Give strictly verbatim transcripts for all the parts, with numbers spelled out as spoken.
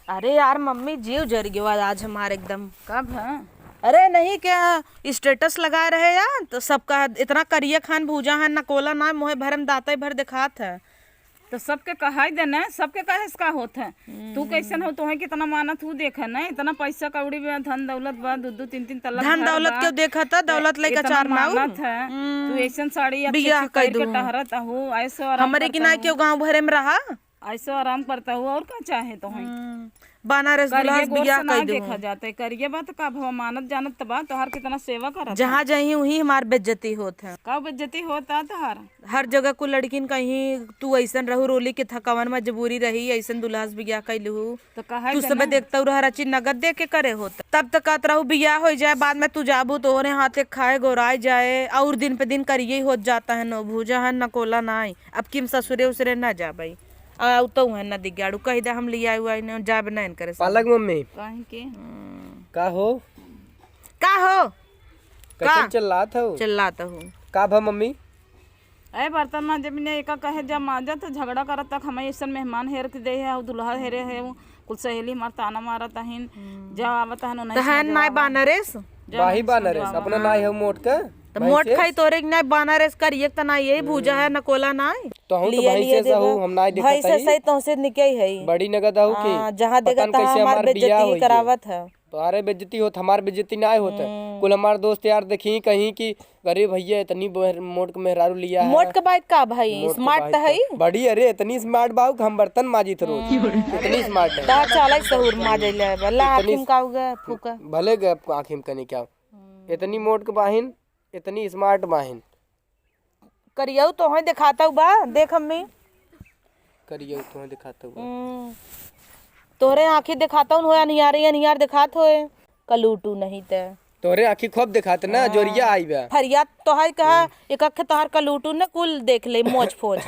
अरे यार मम्मी, जीव जर गयो आज हमार एकदम। कब है? अरे नहीं क्या, स्टेटस लगा रहे यार, तो सबका इतना करिया खान भूजा है, नकोला ना, मोहे भरम दाते भर दिखात है। तो सबके कहाई दे ना, सबके कहे से का होत है? तू कैसन हो, तोहे कितना मानत हूँ, देखे ना, इतना पैसा कौड़ी बा, धन दौलत बा, दू दू तीन तीन तल्ला धन घर दौलत बा। क्यों देखा था? ए-, दौलत लेके इतना चार नाऊ। मानत है। हम्म। तू ऐसन साड़ी अच्छे बियाह अच्छे कर पहिर के दूँ। टहरत हो, ऐसो आराम हमरे की करता ना हूँ। क्यों गाँव भरे में रहा? ऐसो आराम करता हूँ, और का चाहे तोहे? हम्म। बनारस करिए दुल्हा गोर बियाह से ना कर दूँ। देखा जाता है, करिए बात का भवा मानत जानत त बा, तोहार कितना सेवा करत जहाँ है। जाही वहीं हमार बेइज्जती होत है। का बेइज्जती होता तोहार? हर जगह को लड़किन कहीं, "तू ऐसन रहू, रोली के थकावन मजबूरी रही, ऐसन दुल्हा से बियाह कैलू।" तो कहे तू के सबे ना। देखता रहा, रची नगद दे के करे होता। तब तक कहत रहू, "बियाह हो जाए, बाद में तू जाबू, तोहरे हाथे खाए गोराई जाए।" और दिन पे दिन करिए होत जाता है, नो भूजा है, न कोला नाई। अब किम ससुरे उसरे ना जाबई। आ, तो है ना दिगाड़ू, कह दे, "हम लिया हुआ इन्हें जाब ना इनकरे संग।" पालक मम्मी। कहीं के? हम्म। का हो? का हो? कैसे का? चिल्लात हो? चिल्लात हो। का भा मम्मी? ए, बर्तन मांजे बिना एका कहे जब मांजा त झगड़ा करत तक हमें ऐसन मेहमान हेर के दे है, दुल्हा हेरे है, वो कुल सहेली हमार ताना मारत अहिन, हम्म। जब आवत अहन, उन्हें तहन नाय बानरेस? जब बाही उन्हें बानरेस, समझावा। अपना नाय है मोट के, त मोट भैंसेस। खाई तोरे के नाय बानरेस करिए, त नाय यही भूजा है, हम्म। नकोला नाय। तहूँ तो लिए, लिए भैंसेस देबा। हऊ, हम नाय देखत भैंसेस हई। सही तोहसे निके हई। बड़ी नगद हऊ की। हाँ, जहाँ पता देखा न तहाँ कैसे हमार हमार बियाह बेइज्जती होई है। करावत है। तोहरे बेइज्जती होत, हमार बेइज्जती नाय होत। हम्म। कुल हमार दोस्त यार देखी कहीं कि, "अरे भैया, इतनी बहर-, मोट के मेहरारू लिया है।" मोट के बात का भाई, मोट के smart बात तो का। है ही। बड़ी, अरे, इतनी smart बाऊ कि हम बर्तन माजित रोज। हम्म। इतनी smart है। ता चालक सहूर माजे ले, भला इतनी आँखी में का उगे, फूका। भले गए आपको आँखी में कनी क्या। हम्म। इतनी मोट के बाहिन, इतनी smart बाहिन। करियऊ तोहई देखातऊ बा, देख अम्मी। करियऊ तोहई देखातऊ बा। हम्म। तोहरे आँखी देखातऊ न होए, अनियारे अनियार देखात होए। कलूटू नहीं ते। तोहरे आँखी खूब देखात ना, हाँ। जोरिया आई बा। फरिया तोहई कहा, हम्म। एक अखे तोहर कलूटू न कुल देख ले, मोच फोच।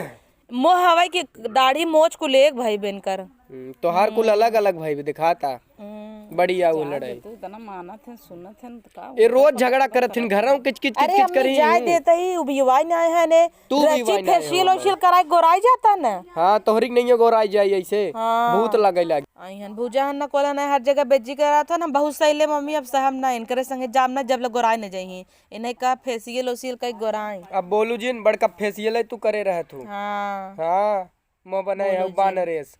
मोह हवाई के दाढ़ी मोच कुल एक भाई बहन कर। हम्म, तोहार कुल हम्म। अलग अलग भाई भी देखाता। हम्म। बढ़िया वो जा दे, लड़ाई। तू इतना मानत है, सुनत है, न तो का ए, हुआ? रोज झगड़ा करत हिन, घर में किच किच किच अरे किच अम्मी, करी जाए हिन। देते ही उबियवाई ना है ने। तू रची उबियवाई ना है facial हमारे। Facial कराए गोराई जाता न। हाँ, तोहरी के नहीं गोराई जाई ऐसे। हाँ। भूत लगे लागी। आई हन भूजा हन न कोला न, हर जगह बेज्जी करा था न, बहुत सही ले मम्मी, अब सहम ना इनकरे संगे जाम ना, जब ले गोराई न जाई। इन्हें का facial ओशियल कई गोराई। अब बोलू जिन बड़का facial है तू करे रहे तू। हाँ। हाँ, मुँह बनाए बोलू हो जिन। बानरेस।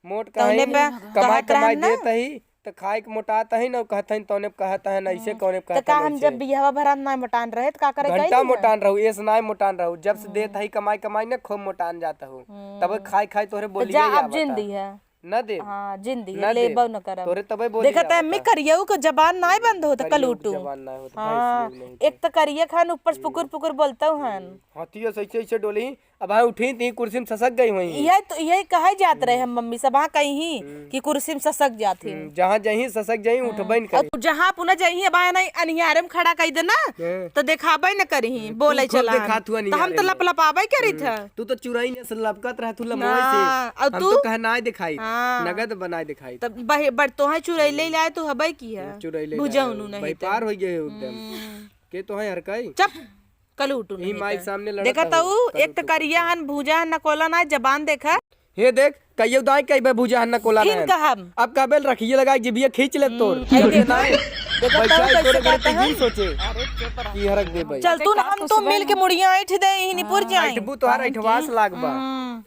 मोट तौने कहीं पे कमाई कहत रहन कमाई ना। देत ही, त खाए के मोटात ही न, कहत ही तौने पे कहत है न, ऐसे हम्म। कौने पे त कहत का है हम वैसे। जब बियाहवा भरात ना मोटान रहे, त का करे घंटा कइली है? मोटान रहू, एस ना मोटान रहू, जब से हम्म। देत ही कमाई कमाई न, खूब मोटान जात हो। हम्म। तब खाए खाए तोहरे त बोलिए जा, अब आवता। जिन दी है। न दे। हाँ, जिन दी है, न दे। लेबो न करब। तोरे तबे बोली देखत है, आवता। मैं करियऊ के जबान नाय बंद होत, करियऊ के कलूटू। जबान नाय होत, हाँ, भैंसियऊ नहीं एक होत। त करिया खान ऊपर से पुकुर पुकुर बोलतऊ हन। हम्म। हथियो से ऐसे ऐसे डोली, अब हाँ उठी ती कुर्सी में ससक गई हुई। यही तो, यही कहे जात रहे हम मम्मी सब, हाँ कहीं ही हम्म। कि कुर्सी में ससक जात ही। हम्म, जहाँ जहीं ससक जाई, हाँ। उठबे न करी। और जहाँ पुनः जाई, अब हाँ नहीं, अनियारे में खड़ा कई देना, हाँ। तो देखाबे न करी ही, हम्म, बोले तू खुद चला। देखात हुआ तो हम तो अनियारे में। लपलपाबे करी हम्म, था। तू तो चुराई ने से लपकत रहा, तू लमोए से। हाँ, और हम तू? तो कहे नाय दिखाई, हाँ। नगद बनाए दिखाई। तब बहे-, बड़ तोहे चुरई ले लाए, तू हबे की है। हम्म, चुरई ले लाए। बुझौनू नहीं व्यापार तो। हो गए एकदम। हम्म। के तोहे हरकाई? चुप। कलूटू यही नहीं माइक त। सामने लड़त देखत हऊ, हऊ, एक त कलूटू करिया हन, भूजा हन, नकोला ना, जबान देखा। हे देख, कहियो दाई कहिबे भूजा हन, नकोला फिर ना। कहब। अब कहबे रखिए लगा, जिभिया खींच ले तोर। हम्म, अरे देखो, नहीं। देखो बैठा तो है, तोरे कैसे घर कहता के है? जी सोचे। अरे चुप रह। की हरक दे भाई। चल तू ना, हम तो मिल के मुड़िया ऐठ दे, यही निपुर हाँ, जाए। ऐठबू तोहार ऐठवास लाग बा। हम्म।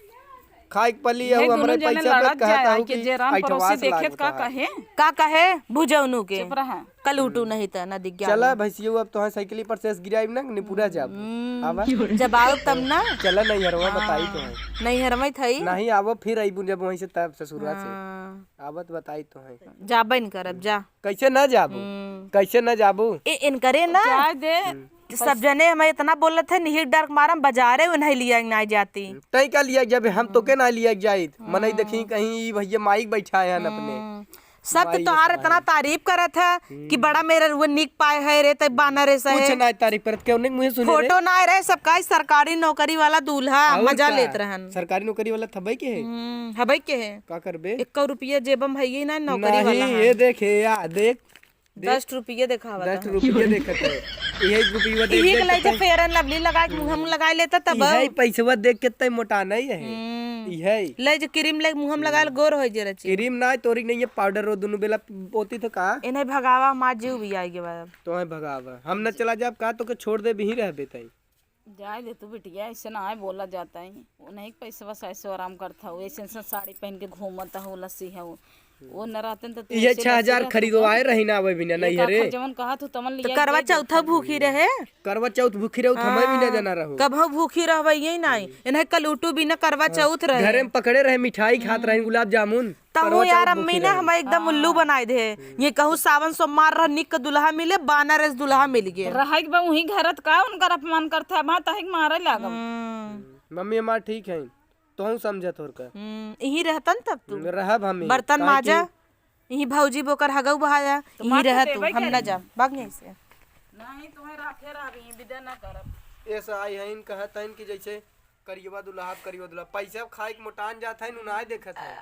खाए के पली हे, हऊ, हमरे दुनू जने पैसा पे लड़त कहत जाए, हऊ कि कि जे राम परोसी ऐठवास देखे लाग त का बा। कहे? का कहे? भुजौनू के। चुप रहा। कलूटू हम्म। नहीं त ना दिग्या चला में। भैंसियो, अब तोहे साइकिल पर से गिराइब ना, निपुरा जाब। हम्म। आवा। जब आओ तब ना। चला नहीं हरवा हाँ। बताई तोहे। नहीं हरवा थई। नहीं आवो, फिर अइबू जब वहीं से तब ससुरा से। हाँ। आवत बताई तोहे। जाबे न करब, जा। कैसे ना जाबू? हम्म। कैसे ना जाबू? ए, इनकरे ना। जाए दे। हम्म। सब जने हमें इतना बोलत है, निहिर डर के मारम बाजारे उन्हें लिया ना जाती। हम्म, तई का लिया जब हम तो के ना लिया जाइत। मनई हम्म। देखी कहीं ई भैया माइक बैठा है अपने। हम्म। सब तो माई तोहार इतना तारीफ करत है हम्म। कि बड़ा मेरा वो निक पाए है रे, तै बानर ऐसा कुछ है। ना तारीफ करत, केहू ने मुँहे सुने रे। फोटो ना रहे, सबका ही सरकारी नौकरी वाला दूल्हा, और मजा का? लेत रहन। सरकारी नौकरी वाला थबई के है? हम्म, हबई के है। का करबे? एक्को रुपया जेबम है ही ना, नौकरी नहीं, वाला ये है। देखे या, देख। दस रुपये देखावा दस था। रुपये देखत है। यही रुपये देख यही के देख लाई के जो तय- Fair and Lovely लगा के मुँह में लगा लेता तब। यही पैसवा देख के तय मोटा नहीं है। हम्म। यही। ले जो cream ले मुँह में लगा ले, गोर हो जे रची। Cream ना, तोरी नहीं है, powder रो दोनों बेला पोती तो का? इन्हें भगावा, माँ जीव भी आएगी बाबा। तो है भगावा, हम न चला जाब का, तो के छोड़ दे भी रहबे तई। जाए दे तू बिटिया, ऐसे ना है बोला जाता है। वो नहीं पैसवा से ऐसे आराम करता हो, ऐसे ऐसे साड़ी पहन के घूमता हो, लस्सी है वो। वो न रहते न तो तू ये ऐसे छह हजार लस्सी खरीदवाए रही ना, अबे बिना एक नहीं है रे। आखर जवन कहा तू तमन तो लिया करवा दे दे। चौथा भूखी रहे। करवा चौथ भूखी रहे, तो हमें भी ना हाँ, जाना रहो। कबहू भूखी रहबे ये नहीं। इन्हें कलूटू बिना करवा चौथ रहे। घरे में पकड़े रहे, मिठाई खात रहे, गुलाब जामुन। तहू करवा यार चौथ अम्मी भूखी ने रहे। हमें एकदम उल्लू हाँ। बनाए दे। ये कहूँ सावन सोमवार रह निक दुल्हा मिले, बानर एस दुल्हा मिल गए। रहे के बा वहीं घरत का उनकर अपमान करता है, वहाँ तहिक मारे लागब। हम्म। मम्मी हमार ठीक है, तोहू समझत होर का। हम्म, यहीं रहतन तब तू। रहब हम ही, बर्तन काहे माजा, कि यहीं भौजी बोकर हगऊ बहाया, तो यहीं मार के रह तू, देबे हम करे। ना जा, भाग यहीं से। नहीं, तुम्हें राखे रहब, यहीं विदा ना करब। ऐसा आई हइन, कहत हइन कि जैसे करियवा दुल्हा, करियवा दुल्हा, पैसा खाए के मोटान जात हइन, उनाय देखत हइन।